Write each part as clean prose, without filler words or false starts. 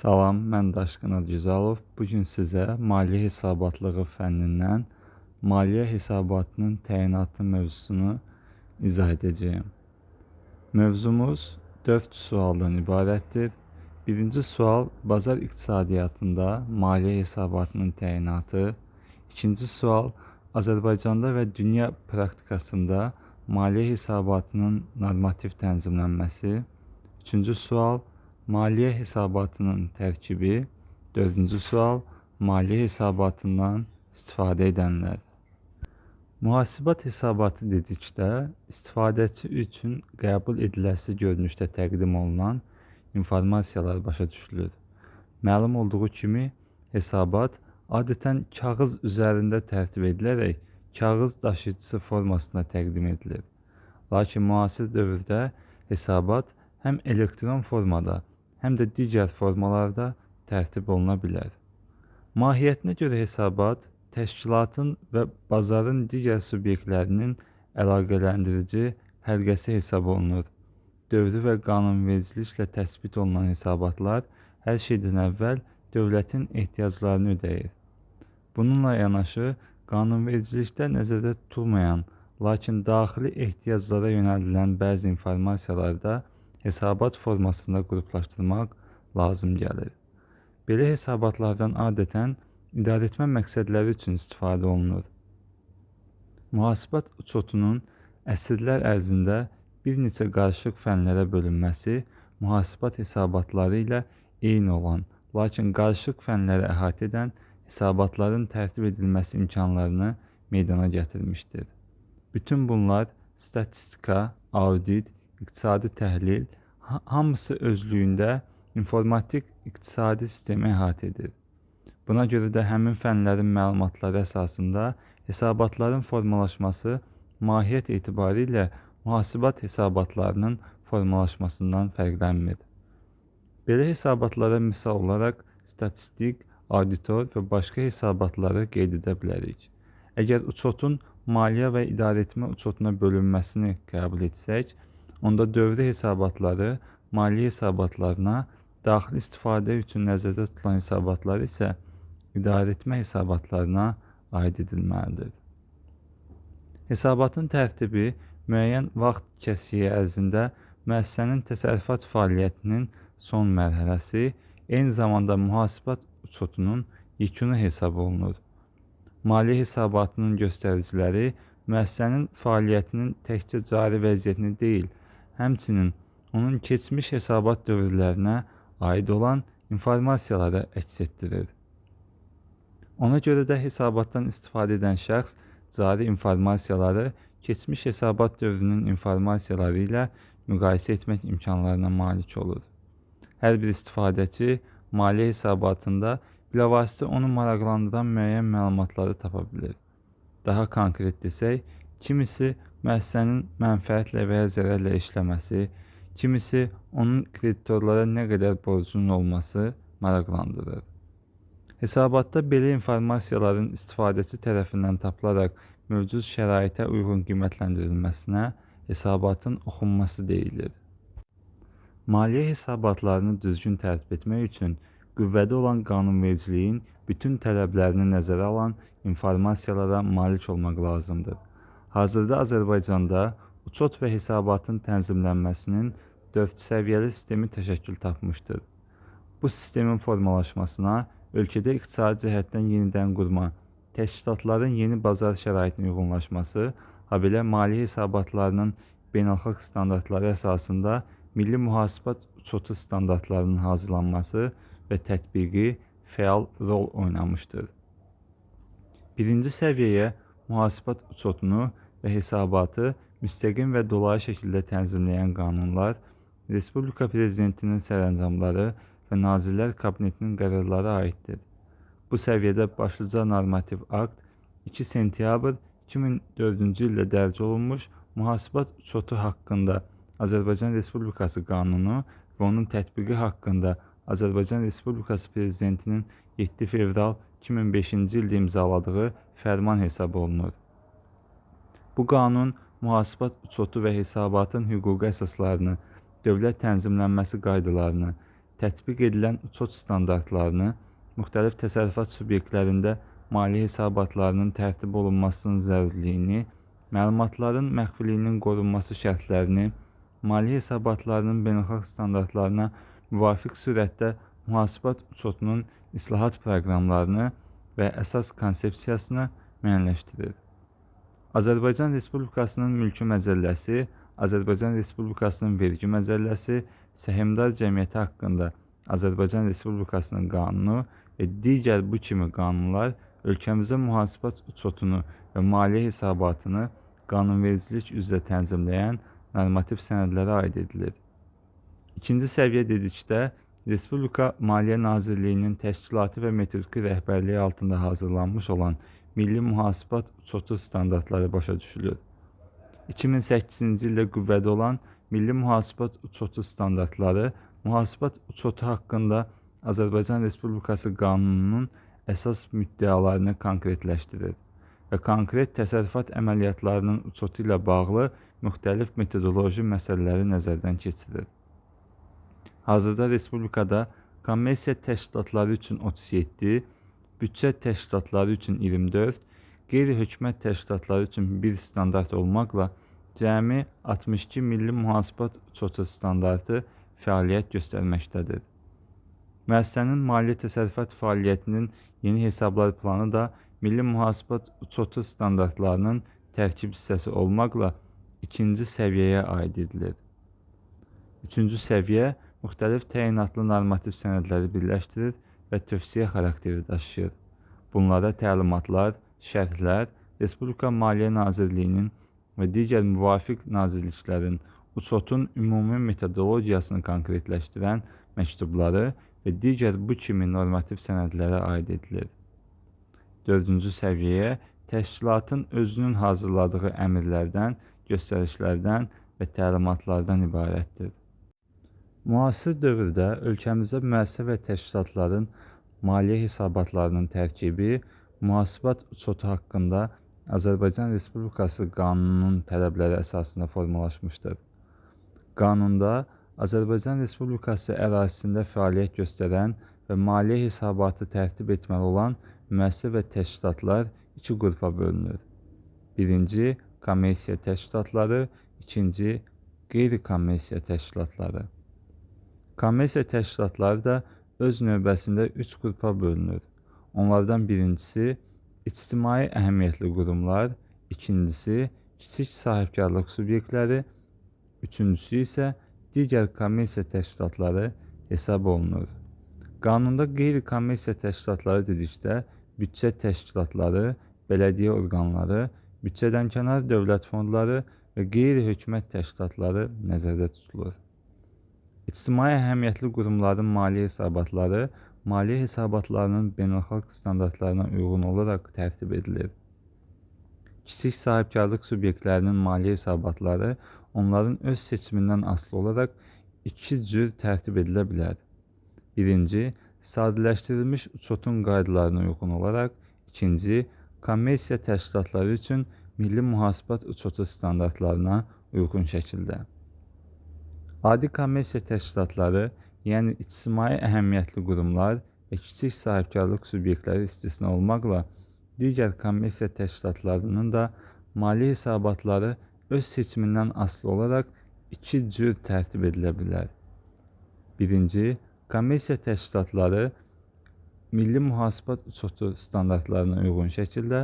Salam, mən Daşqın Adıgüzəlov. Bu gün sizə maliyyə hesabatlığı fənnindən maliyyə hesabatının təyinatı mövzusunu izah edəcəyəm. Mövzumuz 4 sualdan ibarətdir. Birinci sual bazar iqtisadiyyatında maliyyə hesabatının təyinatı. İkinci sual Azərbaycanda və dünya praktikasında maliyyə hesabatının normativ tənzimlənməsi. Üçüncü sual maliyyə hesabatının tərkibi. Dördüncü sual maliyyə hesabatından istifadə edənlər. Mühasibat hesabatı dedikdə istifadəçi üçün qəbul ediləsi görünüşdə təqdim olunan informasiyalar başa düşülür. Məlum olduğu kimi hesabat adətən kağız üzərində tərtib edilərək kağız daşıyıcısı formasında təqdim edilir. Lakin müasir dövrdə hesabat həm elektron formada, həm də digər formalarda tərtib oluna bilər. Mahiyyətinə görə hesabat təşkilatın və bazarın digər subyektlərinin əlaqələndirici həlqəsi hesab olunur. Dövrü və qanunvericiliklə təsbit olunan hesabatlar hər şeydən əvvəl dövlətin ehtiyaclarını ödəyir. Bununla yanaşı qanunvericilikdə nəzərdə tutulmayan, lakin daxili ehtiyaclara yönəldilən bəzi informasiyaları da hesabat formasında qruplaşdırmaq lazım gəlir. Belə hesabatlardan adətən idarəetmə məqsədləri üçün istifadə olunur. Mühasibat uçotunun əsrlər ərzində bir neçə qarışıq fənlərə bölünməsi mühasibat hesabatları ilə eyni olan, lakin qarışıq fənləri əhatə edən hesabatların tərtib edilməsi imkanlarını meydana gətirmişdir. Bütün bunlar statistika, audit, iqtisadi təhlil hamısı özlüyündə informatik iqtisadi sistemi əhatə edir. Buna görə də həmin fənlərin məlumatları əsasında hesabatların formalaşması mahiyyət etibarilə mühasibat hesabatlarının formalaşmasından fərqlənmir. Belə hesabatlara misal olaraq statistik, auditor və başqa hesabatları qeyd edə bilərik. Əgər uçotun maliyyə və idarəetmə uçotuna bölünməsini qəbul etsək, onda dövrü hesabatları maliyyə hesabatlarına, daxili istifadə üçün nəzərdə tutulan hesabatlar isə idarəetmə hesabatlarına aid edilməlidir. Hesabatın tərtibi müəyyən vaxt kəsiyi ərzində müəssisənin təsərrüfat fəaliyyətinin son mərhələsi, eyni zamanda mühasibat uçotunun yekunu hesab olunur. Maliyyə hesabatının göstəriciləri müəssisənin fəaliyyətinin təkcə cari vəziyyətini deyil, həmçinin onun keçmiş hesabat dövrlərinə aid olan informasiyaları əks etdirir. Ona görə də hesabatdan istifadə edən şəxs cari informasiyaları keçmiş hesabat dövrünün informasiyaları ilə müqayisə etmək imkanlarına malik olur. Hər bir istifadəçi maliyyə hesabatında bilavasitə onu maraqlandıran müəyyən məlumatları tapa bilir. Daha konkret desək, kimisi müəssisənin mənfəətlə və ya zərərlə işləməsi, kimisi onun kreditorlara nə qədər borcunun olması maraqlandırır. Hesabatda belə informasiyaların istifadəçi tərəfindən tapılaraq mövcud şəraitə uyğun qiymətləndirilməsinə hesabatın oxunması deyilir. Maliyyə hesabatlarını düzgün tərtib etmək üçün qüvvədə olan qanunvericiliyin bütün tələblərini nəzərə alan informasiyalara malik olmaq lazımdır. Hazırda Azərbaycanda uçot və hesabatın tənzimlənməsinin 4 səviyyəli sistemi təşəkkül tapmışdır. Bu sistemin formalaşmasına ölkədə iqtisadi cəhətdən yenidən qurma, təşkilatların yeni bazar şəraitinə uyğunlaşması, habelə maliyyə hesabatlarının beynəlxalq standartları əsasında milli mühasibat uçotu standartlarının hazırlanması və tətbiqi fəal rol oynamışdır. Birinci səviyyəyə mühasibat uçotunu və hesabatı müstəqim və dolayı şəkildə tənzimləyən qanunlar, Respublika Prezidentinin sərəncamları və Nazirlər Kabinetinin qərarları aiddir. Bu səviyyədə başlıca normativ akt 2 sentyabr 2004-cü ildə dərc olunmuş Mühasibat uçotu haqqında Azərbaycan Respublikası Qanunu və onun tətbiqi haqqında Azərbaycan Respublikası Prezidentinin 7 fevral 2005-ci ildə imzaladığı fərman hesab olunur. Bu qanun mühasibat uçotu və hesabatın hüquqi əsaslarını, dövlət tənzimlənməsi qaydalarını, tətbiq edilən uçot standartlarını, müxtəlif təsərrüfat subyektlərində maliyyə hesabatlarının tərtib olunmasının zəruriliyini, məlumatların məxfiliyinin qorunması şərtlərini, maliyyə hesabatlarının beynəlxalq standartlarına müvafiq sürətdə mühasibat uçotunun islahat proqramlarını və əsas konsepsiyasını müəyyənləşdirir. Azərbaycan Respublikasının Mülki Məcəlləsi, Azərbaycan Respublikasının Vergi Məcəlləsi, Səhmdar Cəmiyyəti haqqında Azərbaycan Respublikasının qanunu və digər bu kimi qanunlar ölkəmizdə mühasibat uçotunu və maliyyə hesabatını qanunvericilik üzrə tənzimləyən normativ sənədlərə aid edilir. İkinci səviyyə dedikdə, Respublika Maliyyə Nazirliyinin təşkilati və metodiki rəhbərliyi altında hazırlanmış olan Milli Mühasibat Uçotu standartları başa düşülür. 2008-ci ildə qüvvədə olan Milli Mühasibat Uçotu standartları Mühasibat uçotu haqqında Azərbaycan Respublikası qanununun əsas müddəalarını konkretləşdirir və konkret təsərrüfat əməliyyatlarının uçotu ilə bağlı müxtəlif metodoloji məsələləri nəzərdən keçirir. Hazırda Respublikada kommersiya təşkilatları üçün 37, büdcə təşkilatları üçün 24, qeyri-hökumət təşkilatları üçün 1 standart olmaqla cəmi 62 milli mühasibat uçotu standartı fəaliyyət göstərməkdədir. Müəssisənin maliyyə təsərrüfat fəaliyyətinin yeni hesablar planı da milli mühasibat uçotu standartlarının tərkib hissəsi olmaqla ikinci səviyyəyə aid edilir. Üçüncü səviyyə müxtəlif təyinatlı normativ sənədləri birləşdirir və tövsiyə xarakteri daşıyır. Bunlara təlimatlar, şərhlər, Respublika Maliyyə Nazirliyinin və digər müvafiq nazirliklərin uçotun ümumi metodologiyasını konkretləşdirən məktubları və digər bu kimi normativ sənədlərə aid edilir. Dördüncü səviyyəyə təşkilatın özünün hazırladığı əmrlərdən, göstərişlərdən və təlimatlardan ibarətdir. Müasir dövrdə ölkəmizdə müəssisə və təşkilatların maliyyə hesabatlarının tərkibi Mühasibat uçotu haqqında Azərbaycan Respublikası qanununun tələbləri əsasında formalaşmışdır. Qanunda Azərbaycan Respublikası ərazisində fəaliyyət göstərən və maliyyə hesabatı tərtib etməli olan müəssisə və təşkilatlar iki qrupa bölünür. Birinci, kommersiya təşkilatları, ikinci, qeyri-kommersiya təşkilatları. Kommersiya təşkilatları da öz növbəsində üç qrupa bölünür. Onlardan birincisi ictimai əhəmiyyətli qurumlar, ikincisi kiçik sahibkarlıq subyektləri, üçüncüsü isə digər kommersiya təşkilatları hesab olunur. Qanunda qeyri-kommersiya təşkilatları dedikdə büdcə təşkilatları, bələdiyyə orqanları, büdcədənkənar dövlət fondları və qeyri-hökumət təşkilatları nəzərdə tutulur. İctimai əhəmiyyətli qurumların maliyyə hesabatları maliyyə hesabatlarının beynəlxalq standartlarına uyğun olaraq tərtib edilir. Kiçik sahibkarlıq subyektlərinin maliyyə hesabatları onların öz seçimindən asılı olaraq iki cür tərtib edilə bilər. Birinci, sadələşdirilmiş uçotun qaydalarına uyğun olaraq, ikinci, kommersiya təşkilatları üçün milli mühasibat uçotu standartlarına uyğun şəkildə. Adi kommersiya təşkilatları, yəni ictimai əhəmiyyətli qurumlar və kiçik sahibkarlıq subyektləri istisna olmaqla, digər kommersiya təşkilatlarının da maliyyə hesabatları öz seçimindən asılı olaraq iki cür tərtib edilə bilər. Birinci, kommersiya təşkilatları milli mühasibat uçotu standartlarına uyğun şəkildə,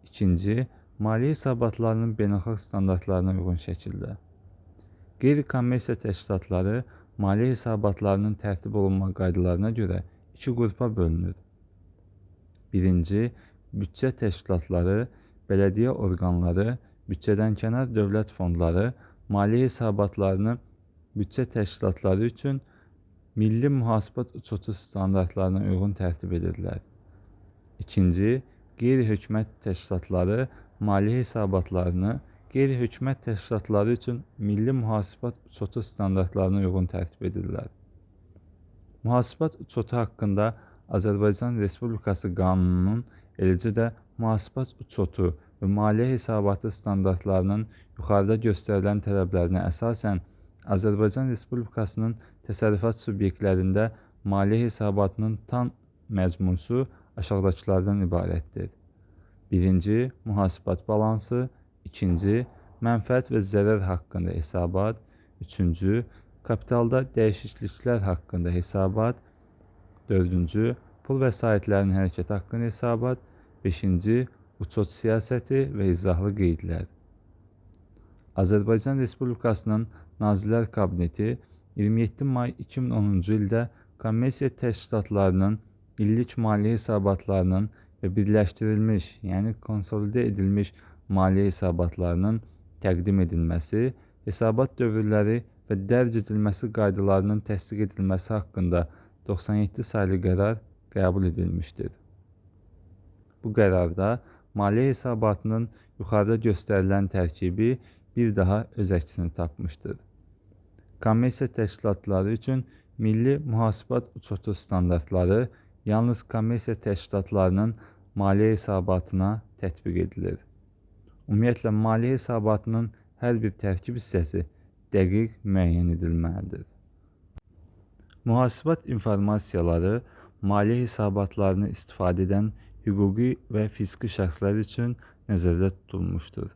ikinci, maliyyə hesabatlarının beynəlxalq standartlarına uyğun şəkildə. Qeyri-kommersiya təşkilatları maliyyə hesabatlarının tərtib olunma qaydalarına görə iki qrupa bölünür. Birinci, büdcə təşkilatları, bələdiyyə orqanları, büdcədənkənar dövlət fondları maliyyə hesabatlarını büdcə təşkilatları üçün milli mühasibat uçotu standartlarına uyğun tərtib edirlər. İkinci, qeyri-hökumət təşkilatları maliyyə hesabatlarını qeyri-hökumət təşkilatları üçün milli mühasibat uçotu standartlarına uyğun tərtib edirlər. Mühasibat uçotu haqqında Azərbaycan Respublikası qanununun, eləcə də mühasibat uçotu və maliyyə hesabatı standartlarının yuxarıda göstərilən tələblərinə əsasən Azərbaycan Respublikasının təsərrüfat subyektlərində Maliyyə hesabatının tam məzmusu aşağıdakılardan ibarətdir. Birinci, mühasibat balansı, ikinci, mənfəət və zərər haqqında hesabat, üçüncü, kapitalda dəyişikliklər haqqında hesabat, dördüncü, pul vəsaitlərinin hərəkəti haqqında hesabat, beşinci, uçot siyasəti və izahlı qeydlər. Azərbaycan Respublikasının Nazirlər Kabineti 27 may 2010-cu ildə kommersiya təşkilatlarının illik maliyyə hesabatlarının və birləşdirilmiş, yəni konsolidə edilmiş maliyyə hesabatlarının təqdim edilməsi, hesabat dövrləri və dərc edilməsi qaydalarının təsdiq edilməsi haqqında 97 saylı qərar qəbul edilmişdir. Bu qərarda maliyyə hesabatının yuxarıda göstərilən tərkibi bir daha öz əksini tapmışdır. Kommersiya təşkilatları üçün milli mühasibat uçotu standartları yalnız kommersiya təşkilatlarının maliyyə hesabatına tətbiq edilir. Ümumiyyətlə, maliyyə hesabatının hər bir tərkib hissəsi dəqiq müəyyən edilməlidir. Mühasibat informasiyaları maliyyə hesabatlarını istifadə edən hüquqi və fiziki şəxslər üçün nəzərdə tutulmuşdur.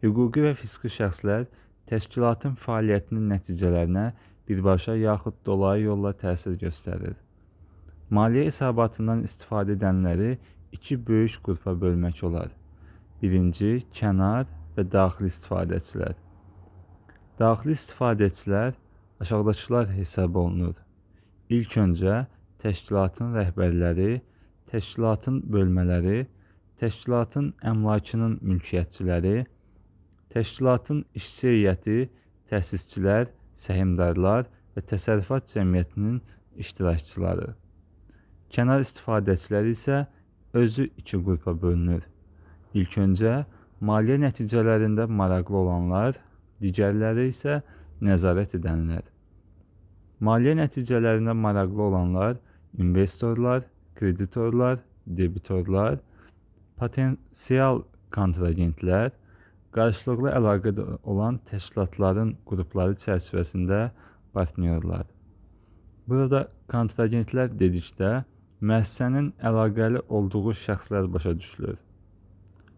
Hüquqi və fiziki şəxslər təşkilatın fəaliyyətinin nəticələrinə birbaşa yaxud dolayı yolla təsir göstərir. Maliyyə hesabatından istifadə edənləri iki böyük qrupa bölmək olar. Birinci, kənar və daxili istifadəçilər. Daxili istifadəçilər aşağıdakılar hesab olunur. İlk öncə təşkilatın rəhbərləri, təşkilatın bölmələri, təşkilatın əmlakının mülkiyyətçiləri, təşkilatın işçi heyəti, təsisçilər, səhmdarlar və təsərrüfat cəmiyyətinin iştirakçıları. Kənar istifadəçilər isə özü iki qrupa bölünür. İlk öncə maliyyə nəticələrində maraqlı olanlar, digərləri isə nəzarət edənlər. Maliyyə nəticələrində maraqlı olanlar investorlar, kreditorlar, debitorlar, potensial kontragentlər, qarşılıqlı əlaqədə olan təşkilatların qrupları çərçivəsində partnyorlar. Burada kontragentlər dedikdə müəssisənin əlaqəli olduğu şəxslər başa düşülür.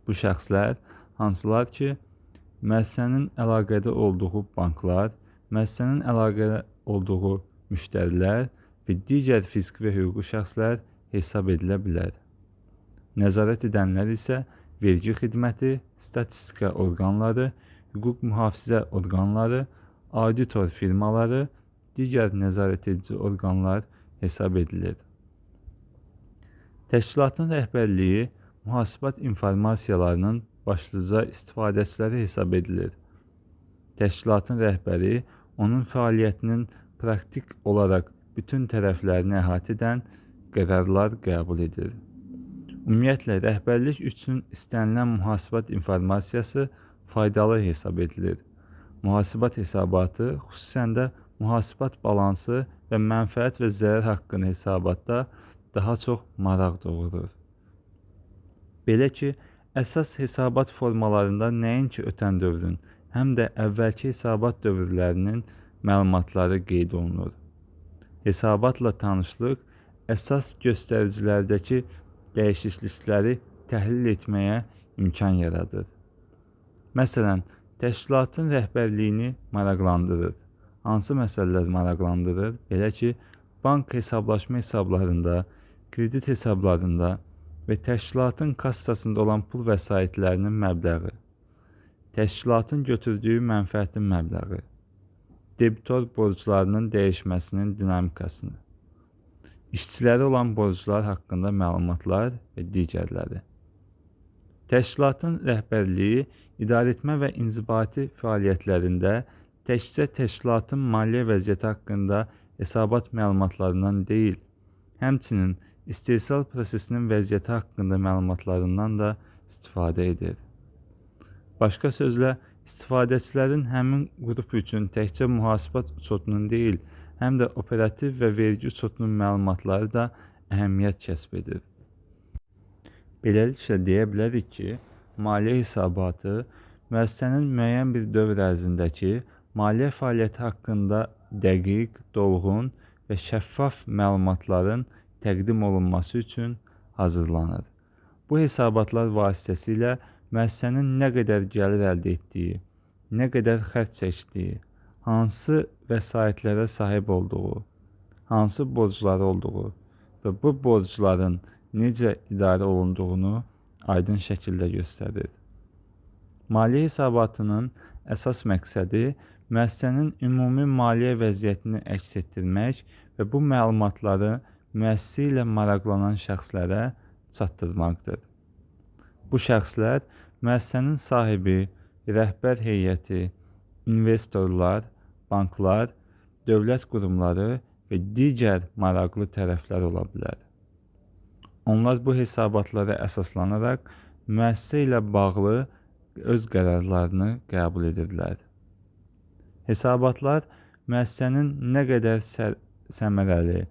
Bu şəxslər hansılar ki, müəssisənin əlaqədə olduğu banklar, müəssisənin əlaqədə olduğu müştərilər və digər fiziki və hüquqi şəxslər hesab edilə bilər. Nəzarət edənlər isə vergi xidməti, statistika orqanları, hüquq mühafizə orqanları, auditor firmaları, digər nəzarət edici orqanlar hesab edilir. Təşkilatın rəhbərliyi mühasibat informasiyalarının başlıca istifadəçiləri hesab edilir. Təşkilatın rəhbəri onun fəaliyyətinin praktik olaraq bütün tərəflərini əhatə edən qərarlar qəbul edir. Ümumiyyətlə, rəhbərlik üçün istənilən mühasibat informasiyası faydalı hesab edilir. Mühasibat hesabatı, xüsusən də mühasibat balansı və mənfəət və zərər haqqında hesabatda daha çox maraq doğurur. Belə ki, əsas hesabat formalarında nəinki ötən dövrün, həm də əvvəlki hesabat dövrlərinin məlumatları qeyd olunur. Hesabatla tanışlıq əsas göstəricilərdəki dəyişiklikləri təhlil etməyə imkan yaradır. Məsələn, təşkilatın rəhbərliyini maraqlandırır. Hansı məsələlər maraqlandırır? Belə ki, bank hesablaşma hesablarında, kredit hesablarında və təşkilatın kassasında olan pul vəsaitlərinin məbləği, təşkilatın götürdüyü mənfəətin məbləği, debitor borclarının dəyişməsinin dinamikasını, işçilərə olan borclar haqqında məlumatlar və digərləri. Təşkilatın rəhbərliyi idarəetmə və inzibati fəaliyyətlərində təkcə təşkilatın maliyyə vəziyyəti haqqında hesabat məlumatlarından deyil, həmçinin istehsal prosesinin vəziyyəti haqqında məlumatlarından da istifadə edir. Başqa sözlə, istifadəçilərin həmin qrup üçün təkcə mühasibat uçotunun deyil, həm də operativ və vergi uçotunun məlumatları da əhəmiyyət kəsb edir. Beləliklə deyə bilərik ki, maliyyə hesabatı müəssisənin müəyyən bir dövr ərzindəki maliyyə fəaliyyəti haqqında dəqiq, dolğun və şəffaf məlumatların təqdim olunması üçün hazırlanır. Bu hesabatlar vasitəsilə müəssisənin nə qədər gəlir əldə etdiyi, nə qədər xərc çəkdiyi, hansı vəsaitlərə sahib olduğu, hansı borcları olduğu və bu borcların necə idarə olunduğunu aydın şəkildə göstərir. Maliyyə hesabatının əsas məqsədi müəssisənin ümumi maliyyə vəziyyətini əks etdirmək və bu məlumatları müəssisə ilə maraqlanan şəxslərə çatdırmaqdır. Bu şəxslər müəssisənin sahibi, rəhbər heyəti, investorlar, banklar, dövlət qurumları və digər maraqlı tərəflər ola bilər. Onlar bu hesabatlara əsaslanaraq müəssisə ilə bağlı öz qərarlarını qəbul edirlər. Hesabatlar müəssisənin nə qədər səmərəli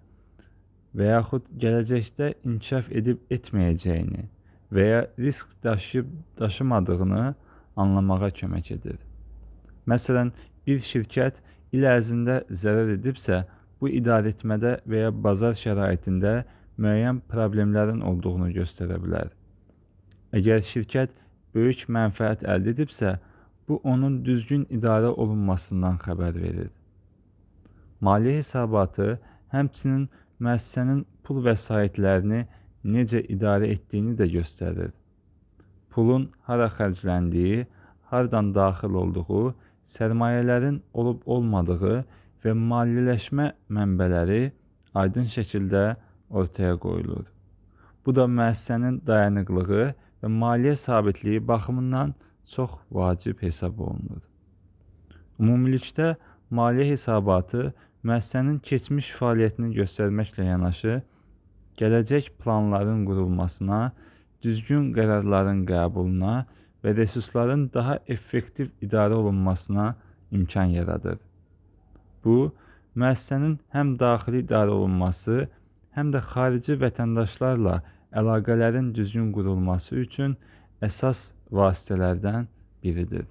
və yaxud gələcəkdə inkişaf edib etməyəcəyini və ya risk daşıyıb daşımadığını anlamağa kömək edir. Məsələn, bir şirkət il ərzində zərər edibsə, bu idarəetmədə və ya bazar şəraitində müəyyən problemlərin olduğunu göstərə bilər. Əgər şirkət böyük mənfəət əldə edibsə, bu onun düzgün idarə olunmasından xəbər verir. Maliyyə hesabatı həmçinin müəssisənin pul vəsaitlərini necə idarə etdiyini də göstərir. Pulun hara xərcləndiyi, hardan daxil olduğu, sərmayələrin olub-olmadığı və maliyyələşmə mənbələri aydın şəkildə ortaya qoyulur. Bu da müəssisənin dayanıqlığı və maliyyə sabitliyi baxımından çox vacib hesab olunur. Ümumilikdə maliyyə hesabatı müəssisənin keçmiş fəaliyyətini göstərməklə yanaşı, gələcək planların qurulmasına, düzgün qərarların qəbuluna və resursların daha effektiv idarə olunmasına imkan yaradır. Bu, müəssisənin həm daxili idarə olunması, həm də xarici vətəndaşlarla əlaqələrin düzgün qurulması üçün əsas vasitələrdən biridir.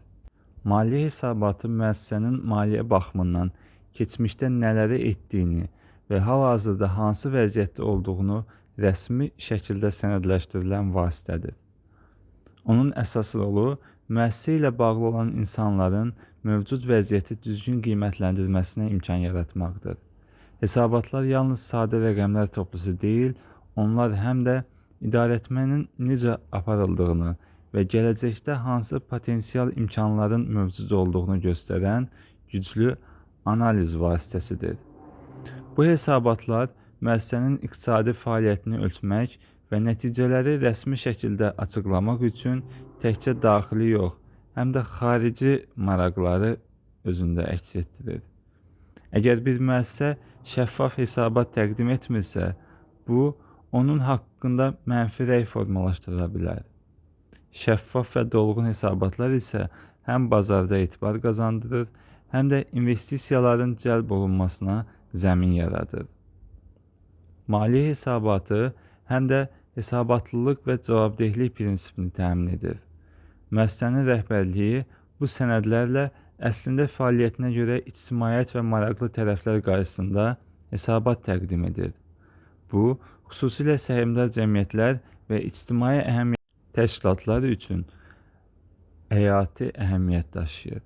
Maliyyə hesabatı müəssisənin maliyyə baxımından keçmişdə nələri etdiyini və hal-hazırda hansı vəziyyətdə olduğunu rəsmi şəkildə sənədləşdirilən vasitədir. Onun əsas rolu müəssisə ilə bağlı olan insanların mövcud vəziyyəti düzgün qiymətləndirməsinə imkan yaratmaqdır. Hesabatlar yalnız sadə rəqəmlər toplusu deyil, onlar həm də idarəetmənin necə aparıldığını və gələcəkdə hansı potensial imkanların mövcud olduğunu göstərən güclü analiz vasitəsidir. Bu hesabatlar müəssisənin iqtisadi fəaliyyətini ölçmək və nəticələri rəsmi şəkildə açıqlamaq üçün təkcə daxili yox, həm də xarici maraqları özündə əks etdirir. Əgər bir müəssisə şəffaf hesabat təqdim etmirsə, bu onun haqqında mənfi rəy formalaşdıra bilər. Şəffaf və dolğun hesabatlar isə həm bazarda etibar qazandırır, həm də investisiyaların cəlb olunmasına zəmin yaradır. Maliyyə hesabatı həm də hesabatlılıq və cavabdehlik prinsipini təmin edir. Müəssisənin rəhbərliyi bu sənədlərlə əslində fəaliyyətinə görə ictimaiyyət və maraqlı tərəflər qarşısında hesabat təqdim edir. Bu, xüsusilə səhmdar cəmiyyətlər və ictimai əhəmiyyət təşkilatları üçün həyati əhəmiyyət daşıyır.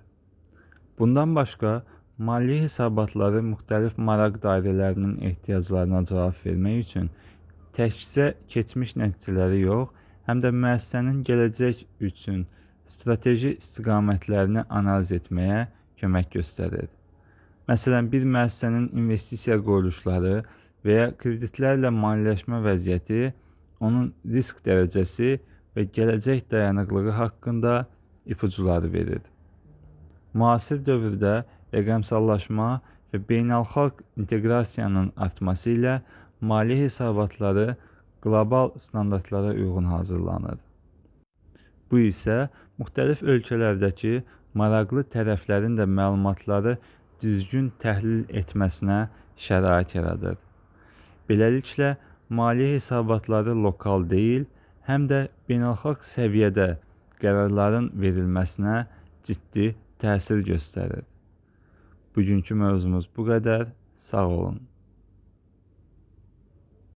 Bundan başqa, maliyyə hesabatları müxtəlif maraq dairələrinin ehtiyaclarına cavab vermək üçün təkcə keçmiş nəticələri yox, həm də müəssisənin gələcək üçün strateji istiqamətlərini analiz etməyə kömək göstərir. Məsələn, bir müəssisənin investisiya qoyuluşları və ya kreditlərlə maliyyələşmə vəziyyəti, onun risk dərəcəsi və gələcək dayanıqlığı haqqında ipucuları verir. Müasir dövrdə rəqəmsallaşma və beynəlxalq inteqrasiyanın artması ilə maliyyə hesabatları qlobal standartlara uyğun hazırlanır. Bu isə müxtəlif ölkələrdəki maraqlı tərəflərin də məlumatları düzgün təhlil etməsinə şərait yaradır. Beləliklə, maliyyə hesabatları lokal deyil, həm də beynəlxalq səviyyədə qərarların verilməsinə ciddi təsir göstərir. Bugünkü mövzumuz bu qədər. Sağ olun.